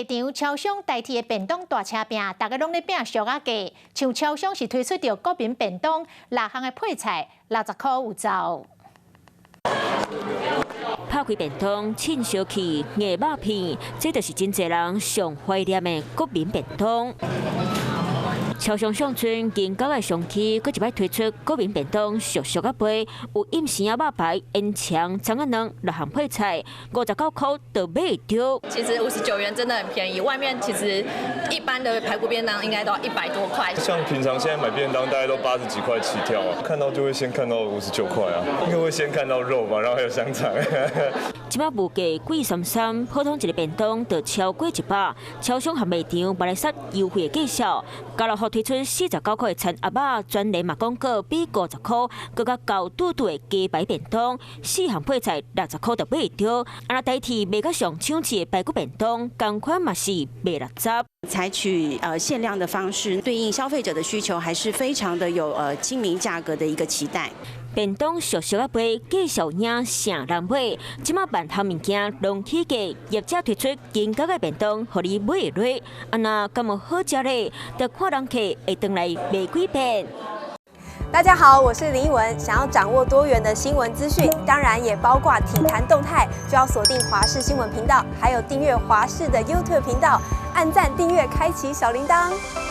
場超商代替的便當大車拼，逐家攏咧拼俗仔價。像超商是推出著國民便當，六項的配菜，60箍有找。拍開便當，凊燒氣，硬肉片，這就是真濟人上懷念的國民便當。超商上村近郊的商區，閣一擺推出國民便當，俗俗仔賣，有蔭生仔肉排、煙腸、蔥仔卵六項配菜，59箍就買會著。其實59元真的很便宜，外面其實一般的排骨便當應該都要100多塊。像平常現在買便當，大概都80幾塊起跳啊，看到就會先看到五十九塊啊，應該會先看到肉吧，然後還有香腸。這擺物價貴參參，普通一個便當就超過100。超商和賣場嘛來殺優惠的價數，家樂福推出49箍的餐盒仔，全聯嘛廣告比50箍閣較厚拄拄的雞排便當，四項配菜60箍就買會著。啊，若代替賣較上搶市的排骨便當，仝款嘛是賣60。採取限量的方式，對應消費者的需求，還是非常的有親民價格的一個期待。便當俗俗仔賣，繼續贏啥人買？這擺萬項物件攏起價，業者推出金價的便當，予你買會落。啊若敢有好食咧？就看人客會轉來買幾遍。大家好，我是林奕文。想要掌握多元的新聞資訊，當然也包括體壇動態，就要鎖定華視新聞頻道，還有訂閱華視的 YouTube 頻道，按讚、訂閱、開啟小鈴鐺。